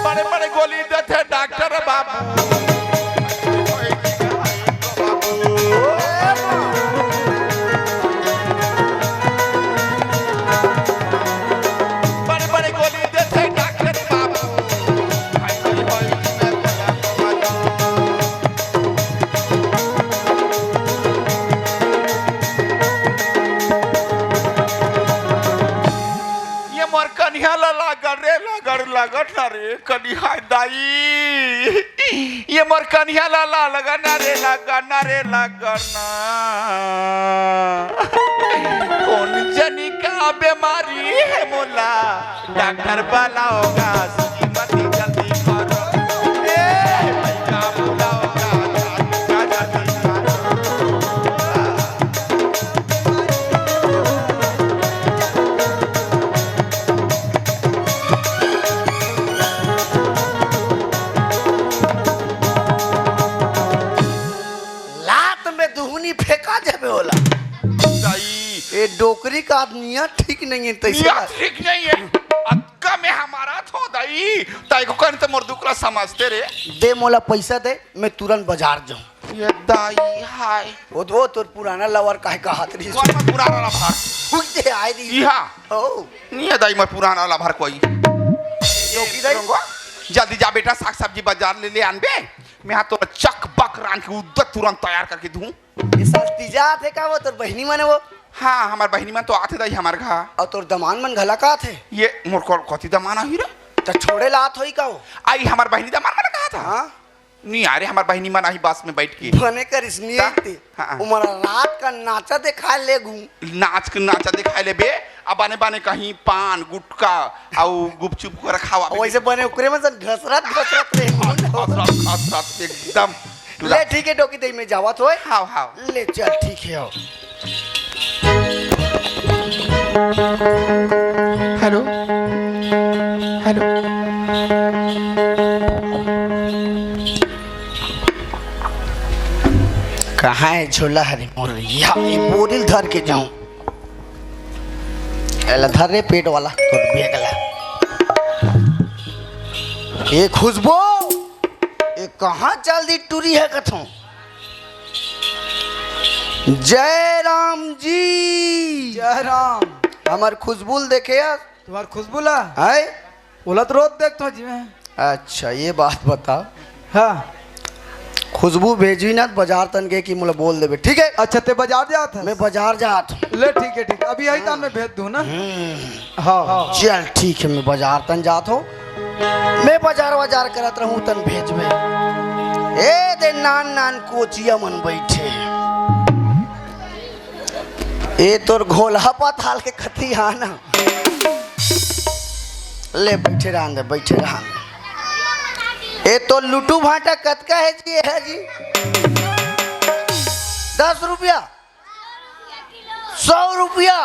बड़े बड़े गोली देथे डॉक्टर बाबू। बड़े बड़े गोली देथे डॉक्टर बाबू। ये मोर कनिहा ला लागड़ रे, लागड़, लागड़ ना रे, कनिहा दाई। ये मोर कनिहा ला, ला, लागड़ ना रे, लागड़ ना रे, लागड़ ना। कोन जनी का बीमारी हे मोला, डॉक्टर बलाओ गा, सुखी मती जल्दी करो। ए, ठीक आदमी हे, ठीक नहीं हे, तैसे नियत बात। ठीक नहीं हे। अतका में हमारा थो दई, तै को कन त मोर दुख ला समझते रे। दे मोला पैसा दे, मैं तुरंत बाजार जाऊँ। ये दाई हाय। वो, वो तोर पुराना लवर काहे का हाथ रही? कौन मैं पुराना लवर? उनके आए रही। इहा। ओ। नहीं हे दाई, मैं पुराना लवर कोई। जो कि दाई? रंगो, जल्दी जा बेटा, साग सब्जी बाजार ले, ले आनबे। मैं हा तो चक बक रांध के उद्दत तुरंत तैयार करके दूँ। ये साल तीजा आथे का वो, तोर बहिनी मन हे वो? हाँ, हमार बहिनी मन तो आथे दाई हमार घर। अउ तोर दमान मन घला का आथे? ये मोर को-, कथी दमान आही रे? त छोड़े ला आत होई का वो? आई हमार बहिनी दमान मन कहा था? हाँ। नहीं आ रे, हमार बहिनी मन आही बस में बैठ के। बने करिस नहीं ता? आते। हाँ, हाँ। उमर रात का नाचा देखाए लेगू। नाच के नाचा देखाए लेबे, अब बने बने कहीं पान, गुटखा, अउ गुपचुप वगैरह खावा। वैसे बने ओकरे मन सन घसरत, घसरत रे। घसरत, घसरत, एकदम। ले, ठीक हे, डोकी दई, मैं जावत होय। हाव, हाव। ले, चल, ठीक हे, आओ। Hello, hello. कहाँ हे झोला हरे मोर? या, ये बोरी ल धर के जाऊँ। एला धर रे पेट वाला, तोर बेग ला। ए खुशबू, ए कहाँ चल दी टूरी हे कथों? जय राम जी। जय राम। हमर खुशबू ल देखे यार। तुम्हार खुशबू ला? हैं? ओला तो रोज देखत हों जी मैं। अच्छा, ये बात बता। हाँ। खुशबू भेजवी ना, बाजार तन गे कि मोला बोल देबे, ठीक हे? अच्छा, ते बाजार जात हस? मैं बाजार जात हों। ले, ठीक हे, ठीक हे। अभी आई त मैं भेज दूँ ना। हम्म। हाँ, हाँ। चल, ठीक हे, मैं बाजार तन जात हों। मैं बाजार वाजार करत रहूँ, तन भेजबे। ए दे नान नान कोचिया मन बैठे। ए तोर घोलहा पथाल के कथी हा ना। ले, बैठे रहन दे, बैठे रहन दे। ए तोर लुटू भांटा कतका हे जी, हे जी? दस रुपया? सौ रुपया?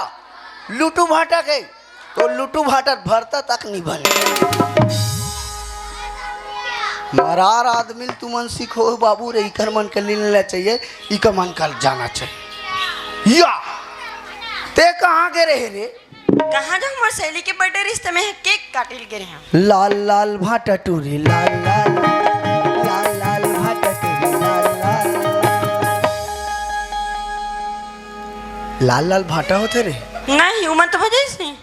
लुटू भांटा के? तोर लुटू भांटा भरता तक नहीं बने। मरार आदमी ल तुमन सीखो बाबू रे, इकर मन के लीन लेना चाहिए, इकर मन का जाना चाहिए। या, ते कहाँ गे रहे रे? कहाँ जाहूँ, मोर सहेली के birthday रिहिस त मैं cake काटे ल गे रहेंव। लाल लाल भांटा टूरी, लाल लाल, लाल लाल भांटा टूरी, लाल लाल। लाल लाल भांटा होथे रे? नहीं, उमन तो बजाइस नहीं।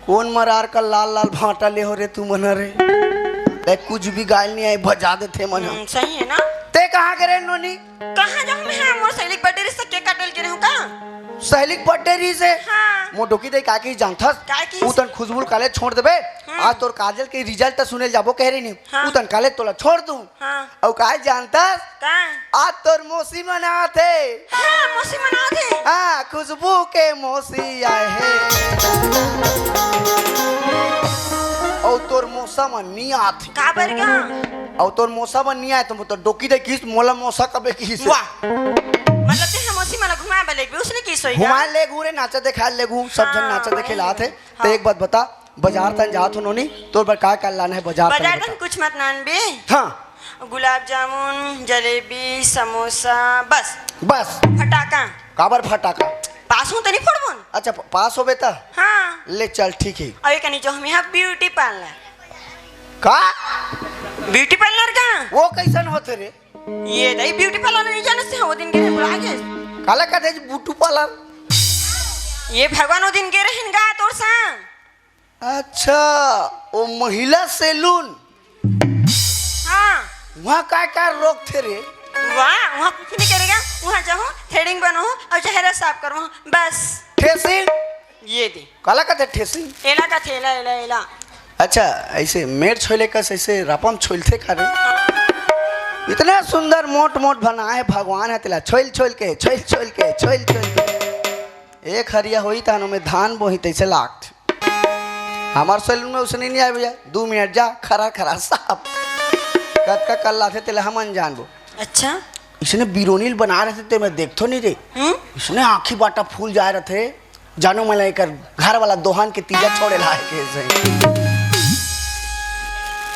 कोन मरार का लाल लाल भांटा ले हो रे तुमन रे? ले कुछ भी गाय ल नहीं आए, बजा देथे मन ह। हम्म, सही हे ना? ते कहाँ गे रहे नोनी? कहाँ जाहूँ मैं? हाँ, मोर सहेली के birthday रिहिस त cake काटे ल गे रहेंव का? सहेली के birthday रिहिस हे? हाँ। मोर डोकी दई का कहिस जानथस? का कहिस? उतन खुशबू ल काले छोड़ देबे। हम्म। आज तोर काजल के result सुने ल जाबो कहे रहिन। हाँ। उतन काले तोला छोड़ दूँ। हाँ। अउ का जानथस? का? आज तोर मौसी मन आथे। हाँ, मौसी मन आथे। हाँ, खुशबू के मौसी आए हे। अउ तोर मौसा मन नी आथे। काबर गा? अउ तोर मौसा मन नी आए त तोर डोकी दई कहिस, मोला मौसा कबे कहिस? वाह। मतलब ते हा मौसी मन ला घुमाए बर लेगबे, उसने कहिस होही गा? घुमाए लेगहूँ रे, नाचा देखाए लेगहूँ, सब झन हाँ, नाचा देखे ल आथे। हाँ। त एक बात बता, बाजार तन जात हों नोनी, तोर बर का का लाना हे बाजार तन बाजार बता। तन कुछ मत लानबे। हाँ। गुलाब जामुन, जलेबी, समोसा, बस। बस? फटाका। काबर फटाका? पास हों त नहीं फोड़बोन। अच्छा, प-, पास होबे त? हाँ। ले चल, ठीक हे। अउ ए कनी जाहूँ मैं हा beauty parlour। का? Beauty parlour का? वो कइसन होथे रे? ए दई beauty parlour नहीं जानस ते? हाँ, ओ दिन गे रहेन, भुला गेस। काला कथे जी beauty parlour? ए भगवान, ओ दिन गे रहेन गा तोर संग। अच्छा, ओ महिला saloon। हाँ। उहाँ का का रोकथे रे? वाह, उहाँ कुछ नहीं करेगा। उहाँ जाहूँ, threading बनहूँ अउ चेहरा साफ करहूँ, बस। Tracing? ए दे। काला कथे tracing? एला कथे, एला, एला, एला। अच्छा, अइसे मेड़ छोइले कस अइसे रपम छोइलथे का रे? इतना सुंदर मोट मोट बनाए हे भगवान ह तेला, छोइल छोइल के, छोइल छोइल के, छोइल छोइल के। एक हरिया होई तहन ओमे धान बोही तइसे लागथे। हमर saloon में उसने नहीं आए भैया, दू मिनट जा, खरा खरा साफ। कतका कल लाथे तेला हमन जानबो। अच्छा। इसने बिरोनी ल बना रहिथे ते मैं देखथों नहीं रे। हम्म? इसने आँखी बाटा फूल जाए रहिथे। जानो मैं एकर घर वाला दोहान के तीजा छोड़े ला आए के से।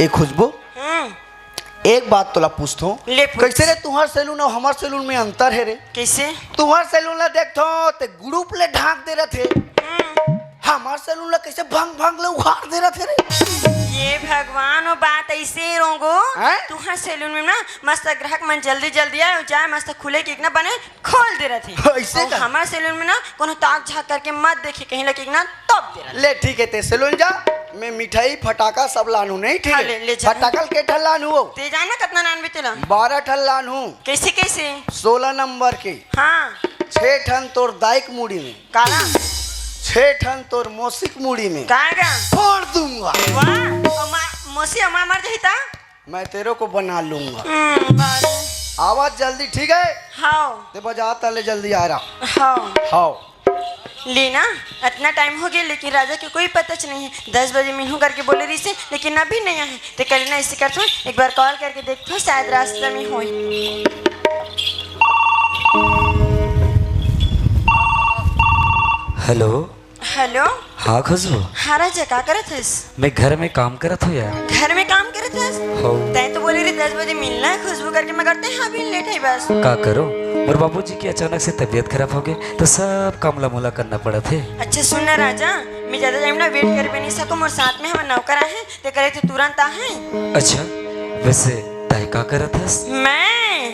ए खुशबू, हम्म। एक बात तोला पूछथों। ले पूछ। कइसे रे, तुंहर सैलून अउ हमर सैलून में अंतर हे रे? कइसे? तुंहर सैलून ला देखथों ते गुड़ुप ले ढांक दे रथे। हम्म। हमर सैलून ला कइसे भंग भंग ले उघार दे रथे रे? ये भगवान, वो बात अइसे हे रोंगो। हैं? तुंहर सैलून में ना मस्त ग्राहक मन जल्दी जल्दी आए अउ जाए, मस्त खुले केक ना बने खोल दे रथे। अइसे अउ का? हमर सैलून में ना कोनो ताक झांक करके मत देखे, कहीं लगे ना तोप दे रथे। ले ठीक हे, तें सैलून जा, मैं मिठाई फटाका सब लानहूं, नहीं ठीक हाँ, हे? ले, ले जा। फटाका ल के ठन लानहूं हो? तें जान ना कतना लानबे तेला। बारह ठन लानहूं। कइसे कइसे? सोलह नंबर के। हाँ। छह ठन तोर दाई के मुड़ी में। काला? छह ठन तोर मौसी के मुड़ी में। का का? फोड़ दूंगा। वाह, अउ मा-, मौसी अम्मा मर जाही ता? मैं तेरे को बना लूंगा। हम्म, बारू। आवा जल्दी, ठीक हे? हाव। तें बजा तले जल्दी आ रहा। हाव। हाव। ले ना, अतना टाइम हो गे, लेकिन राजा के कोई पता च नहीं हे। दस बजे मिलहूं करके बोले रहिसे, लेकिन अभी नहीं आए। तें कल ना अइसे करथों, एक बार कॉल करके देखथों, शायद रास्ता में होही। हेलो। हेलो। हाँ खुशबू। हाँ राजा, का करत हस? मैं घर में काम करत हूँ यार। घर में काम करत हस? हो। तैं तो बोले रहे दस बजे मिलना हे खुशबू करके, मगर तैं हाँ भी लेट हे बस। का करो, मोर बाबूजी के अचानक से तबीयत खराब हो गे, तो सब काम ला मोला करना पड़त हे। अच्छा सुन ना राजा, मैं ज्यादा टाइम ना वेट करबे नहीं सकूँ, मोर साथ में हमर नौकर आहे, तें करे थे तुरंत आहे। अच्छा, वैसे तैं का करत हस? मैं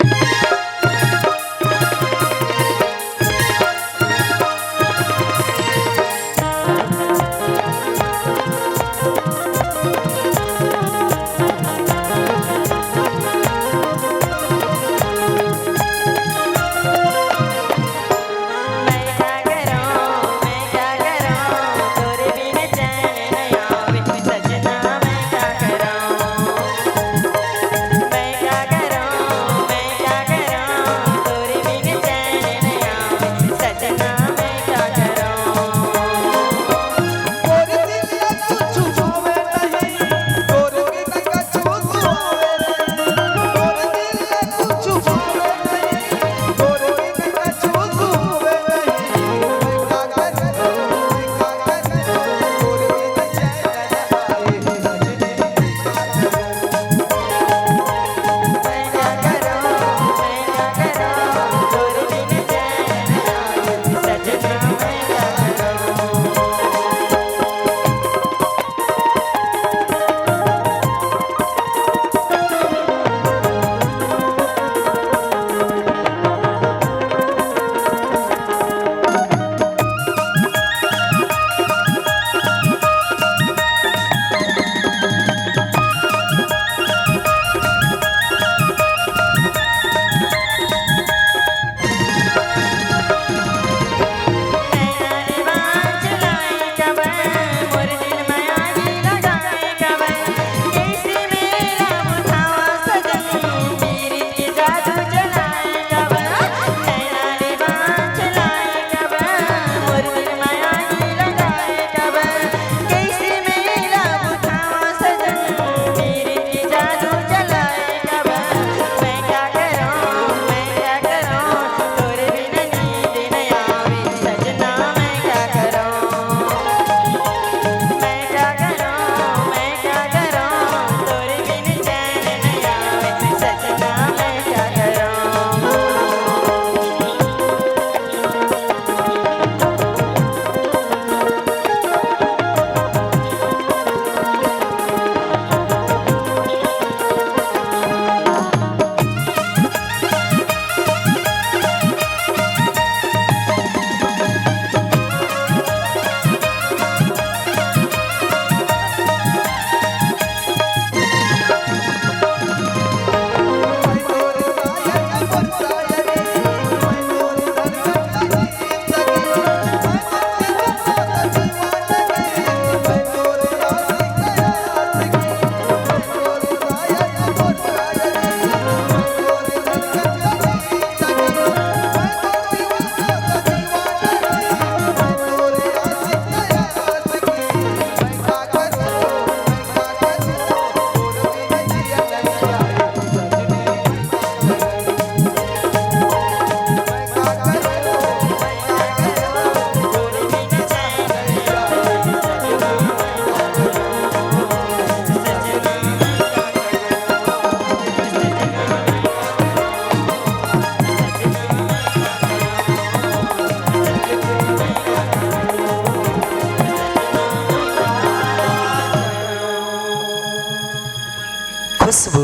खुशबू।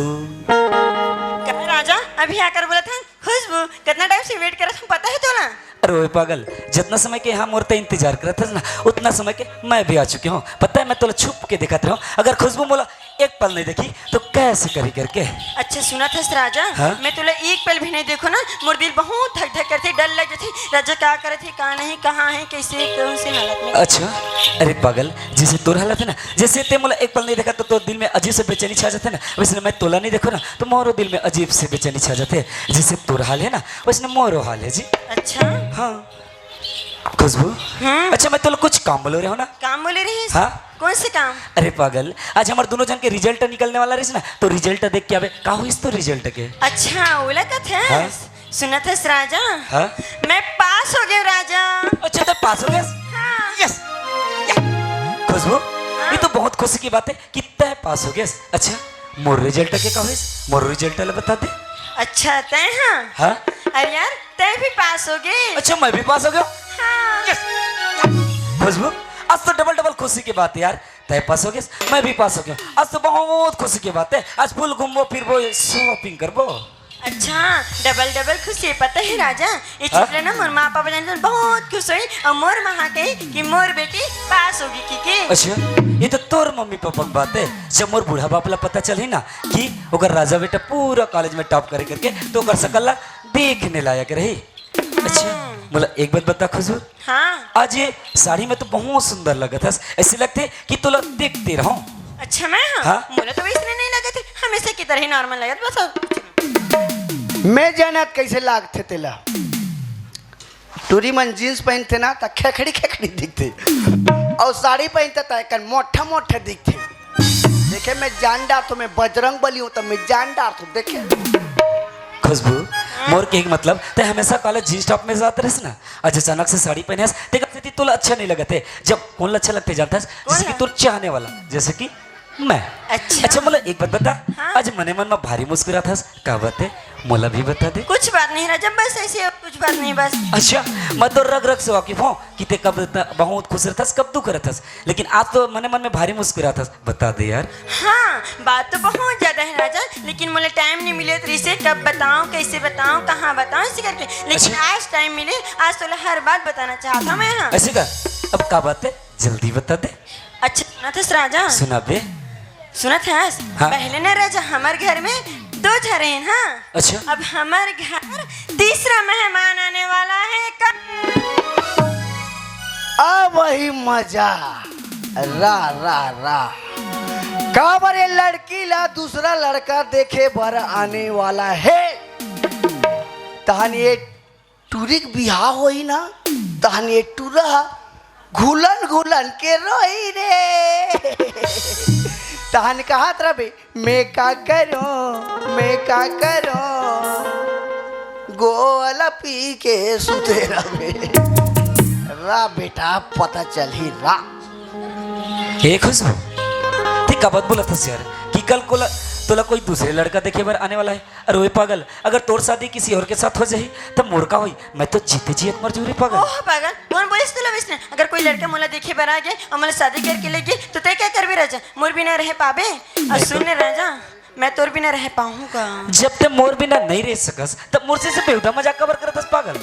का राजा, अभी आकर बोलत हस खुशबू? कितना टाइम से वेट करत हँव, पता हे तोला? अरे ओए पागल, जितना समय के यहाँ मोर ते इंतजार करत हस ना, उतना समय के मैं भी आ चुके हँव। पता हे, मैं तोला छुप के देखत रहँव। अगर खुशबू मोला एक पल नहीं देखही तो कैसे करही करके। अच्छा सुनत हस राजा, हाँ? मैं तोला एक पल भी नहीं देखों ना, मोर दिल बहुत धक धक करथे, डर लग जाथे। राजा का करत हे, का नहीं, कहाँ हे, कैसे, कौन से हालत में? अच्छा, अरे पागल, जैसे तोर हालत हे ना, जैसे ते मोला एक पल नहीं देखा तो तोर दिल में अजीब से बेचैनी छा जाथे ना, वैसने मैं तोला नहीं देखों ना तो मोरो दिल में अजीब से बेचैनी छा जाथे। जैसे तोर हाल हे ना, वैसने मोरो हाल हे जी। अच्छा। हाँ। खुशबू, हम्म। अच्छा, मैं तोला कुछ काम बोले रहेंव ना? काम बोले रहिस? हाँ। कौन से काम? अरे पागल, आज हमर दूनों झन के रिजल्ट निकलने वाला रहिस ना, तो रिजल्ट देख के आबे। का होइस तोर रिजल्ट के? अच्छा, ओला कथस? हाँ। सुनत हस राजा? हाँ? मैं पास हो गेंव राजा। अच्छा, ते पास हो गेस? हाँ। यस। या। खुशबू, हाँ। ये तो बहुत खुशी की बात हे कि ते पास हो गेस। अच्छा, मोर रिजल्ट के का होइस? मोर रिजल्ट ला बता दे। अच्छा, ते हाँ? हाँ? अरे यार, ते भी पास हो गे। अच्छा, मैं भी पास हो गेंव? हाँ। यस। खुशबू, आज तो डबल डबल खुशी की बात हे यार। ते पास हो गेस, मैं भी पास हो गेंव। आज तो बहुत खुशी की बात हे। आज फुल घूमबो फिरबो, शॉपिंग करबो। अच्छा, डबल डबल खुशी हे, पता हे राजा? ये हाँ? चीज ला ना मोर माँ पापा जाने तो बहुत खुश होही अउ मोर माँ कही कि मोर बेटी पास होगे कहिके। अच्छा, ये तो तोर मम्मी पापा के बात हे। जब मोर बूढ़ा बाप ला पता चलही ना कि ओकर राजा बेटा पूरा कॉलेज में टॉप करे करके, तो ओकर शकल ला देखने लायक रही। अच्छा, मोला एक बात बता खुशबू। हाँ। आज ये साड़ी में तो बहुत सुंदर लगत हस, ऐसे लगथे कि तोला देखते रहूं। अच्छा, मैं हाँ? हाँ? मोला तो वैसने नहीं लगत हे, हमेशा की तरह ही नॉर्मल लगत बस। मैं जानत कैसे लागथे तेला। टूरी मन जींस पहनथे ना, त खेखड़ी खेखड़ी दिखथे, अउ साड़ी पहनथे त एकन मोठा मोठा दिखथे। देखे, मैं जान डारथों, मैं बजरंग बली हूँ, त मैं जान डारथों, देखे। खुशबू, मोर के एक मतलब, ते हमेशा कॉलेज जींस टॉप में जात रहिस ना, आज अचानक से साड़ी पहने हस, तेकर सेती तोला अच्छा नहीं लगत हे। जब कौन ला अच्छा लगथे जानत हस? कौन जैसे कि ला? तोर चाहने वाला, जैसे कि मैं। अच्छा। अच्छा, मोला एक बात बता, हाँ? आज मने मन में भारी मुस्कुरात हस, का बात हे? मोला भी बता दे। कुछ बात नहीं राजा, बस ऐसे, कुछ बात नहीं, बस। अच्छा, मैं तो रग रग से वाकिफ हूँ कि ते कब त-, बहुत खुश रहथस, कब दुख रहथस, लेकिन आज तो मने मन में भारी मुस्कुरात हस। बता दे यार। हाँ, बात तो बहुत ज्यादा हे राजा, लेकिन मोला टाइम नहीं मिलत रहिसे, कब बताऊं, कैसे बताऊं, कहाँ बताऊं, इसी करके। लेकिन अच्छा। आज टाइम मिले, आज तोला हर बात बताना चाहत हूँ मैं। हाँ। ऐसे का? अब का बात हे? जल्दी बता दे। अच्छा, सुनत हस राजा? सुना बे। सुनत हस? हाँ। पहले ना राजा, हमर घर में दो झन रहेन, हाँ। अच्छा। अब हमर घर तीसरा मेहमान आने वाला हे। का? अब वही मजा। रा, रा, रा। काबर ये लड़की ला दूसरा लड़का देखे बर आने वाला हे। तहन ये टूरी के बिहाव होही ना, तहन ये टूरा घुलन घुलन के रोही रे। तहन कहत रबे, मैं का करूं, मैं का करूं, गोला पी के सुते रबे। रा बेटा, पता चलही रा। हे खुशबू, ते का बात बोलत हस यार कि कल कोला, तोला कोई दूसरे लड़का देखे बर आने वाला हे? अरे ओए पागल, अगर तोर शादी किसी और के साथ हो जाही, तब मोर का होही? मैं तो जीते जी एक मर जहूं रे पागल। ओह पागल, कौन बोलिस तोला वैसने? अगर कोई लड़का मोला देखे बर आ गे अउ मोला शादी करके ले गे, तो तैं का करबे राजा? मोर बिना रह पाबे? अउ सुन ले राजा, मैं तोर बिना रह पाहूं का? जब तैं मोर बिना नहीं रह सकस, तब मोर से, से बेहुदा मजाक काबर करत हस पागल?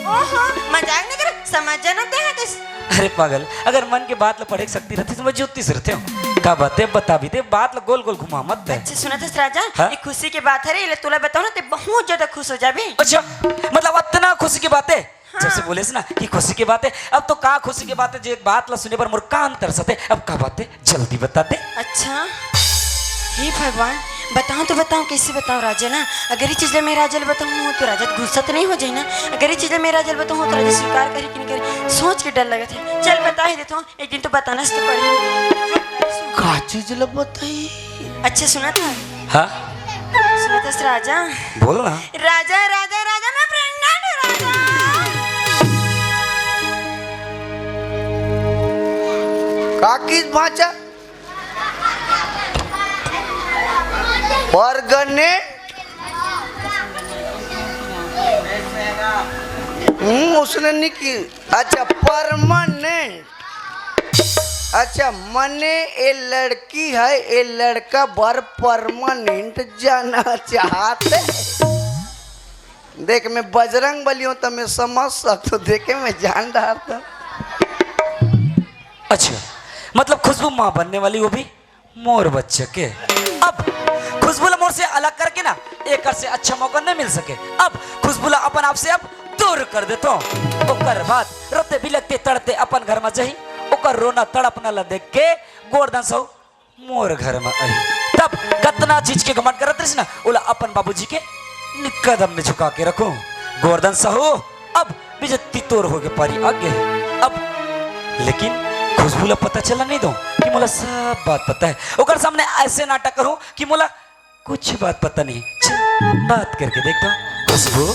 ओहो, मजाक नहीं कर, समझ जाना तैं हा कइसे। अरे पागल, अगर मन के बात ला पढ़े के शक्ति रहती तो मैं ज्योतिष रहते हूँ। का बात हे, बता भी दे, बात ला गोल गोल घुमा मत दे। अच्छा, सुनत हस राजा, हाँ? ये खुशी के बात हे रे, ये तोला बताओ ना, तैं बहुत ज्यादा खुश हो जाबे। अच्छा, मतलब अतना खुशी के बात हे? हाँ। जब से बोलेस ना कि खुशी के बात हे, अब तो का खुशी के बात हे, जे एक बात ला सुने बर मोर कान तरसत हे। अब का बात हे, जल्दी बता दे। अच्छा, हे भगवान, बताओ तो बताओ, कैसे बताओ राजा ना? अगर ये चीज ला मैं राजा ला बताऊं तो राजा तो गुस्सा तो नहीं हो जाही ना? अगर ये चीज ला मैं राजा ला बताऊं तो राजा स्वीकार करही कि नहीं करही, सोच के डर लगत हे। चल बता ही देथों, एक दिन तो बताना से तो पड़ही। का चीज ला बताही? अच्छा सुनत हस? हाँ? सुनत हस राजा? बोल ना। राजा, राजा, राजा, मैं pregnant हूँ राजा। का किस भांचा? परगने? हम्म, उसने नहीं की। अच्छा, परमानेंट। अच्छा, मने ए लड़की हे, ए लड़का बर परमानेंट जाना चाहत हे। देख, मैं बजरंग बली हूँ, त मैं समझ सकथों। देखे, मैं जान डारथों। अच्छा, मतलब खुशबू माँ बनने वाली, वो भी मोर बच्चा के। अब खुशबू ला मोर से अलग करके ना, एकर से अच्छा मौका नहीं मिल सके। अब खुशबू ला अपन आप से अब दूर कर देथों। ओकर बाद रोते बिलखते तड़पते अपन घर में जाही, ओकर रोना तड़पना ला देख के गोवर्धन साहू मोर घर में आही। तब कतना चीज के घमंड करत रहिस ना, ओला अपन बाबूजी के कदम में झुका के रखूं। गोवर्धन साहू, अब बेइज्जती तोर होगे पारी आगे। अब लेकिन खुशबू ला पता चला नहीं दो कि मोला सब बात पता है। ओकर सामने ऐसे नाटक करूं कि मोला कुछ बात पता नहीं। चल, बात करके देखता हूँ। खुशबू,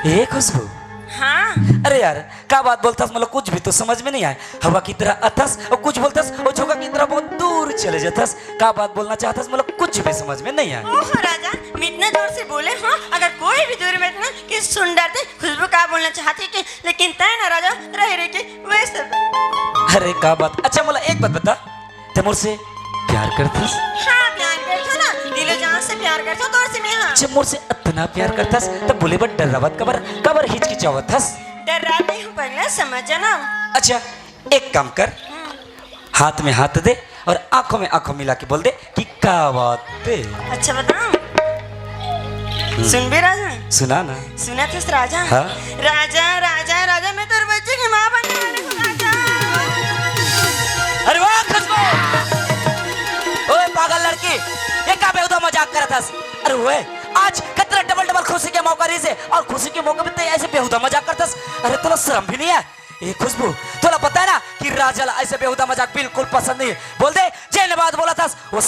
ए खुशबू। हाँ। अरे यार, का बात बोलथस, मोला कुछ भी तो समझ में नहीं आए। हवा की तरह अथस और कुछ बोलथस और झोंका की तरह बहुत दूर चले जाथस। का बात बोलना चाहथस, मोला कुछ भी समझ में नहीं आए। ओहो राजा, मैं इतना जोर से बोले हूँ, अगर कोई भी दूर में था ना कि सुन डरते खुशबू का बोलना चाहती कि, लेकिन तय ना राजा रह रहे के वैसे। अरे का बात। अच्छा, मोला एक बात बता, ते मोर से प्यार करथस? हाँ, प्यार करथों ना, दिलो जान से प्यार करथों तोर से मैं, हाँ। जब मोर से अतना प्यार करथस, तब बोले बर डर्रावत काबर, काबर हिचकिचावत हस? डर्रात नहीं हूँ पगला, समझ जाना। अच्छा, एक काम कर, हाथ में हाथ दे और आंखों में आंखों मिला के बोल दे कि का बात है। अच्छा बताऊं? सुनबे राजा? सुना ना। सुनत हस राजा? हाँ। राजा, राजा, राजा, मैं तोर बच्चे की माँ बनने वाली हूँ राजा। अरे वाह खुशबू, ओए पागल लड़की, ये का बेहुदा मजाक करत हस? अरे ओए, आज कतरा डबल डबल खुशी के मौका रहिसे और खुशी के मौके पे ते ऐसे बेहुदा मजाक करत हस। अरे तोला शर्म भी नहीं है? ए खुशबू, तोला पता है ना कि राजा ला ऐसे बेहुदा मजाक बिल्कुल पसंद नहीं है। बोल दे, जेन बात बोलत हस वो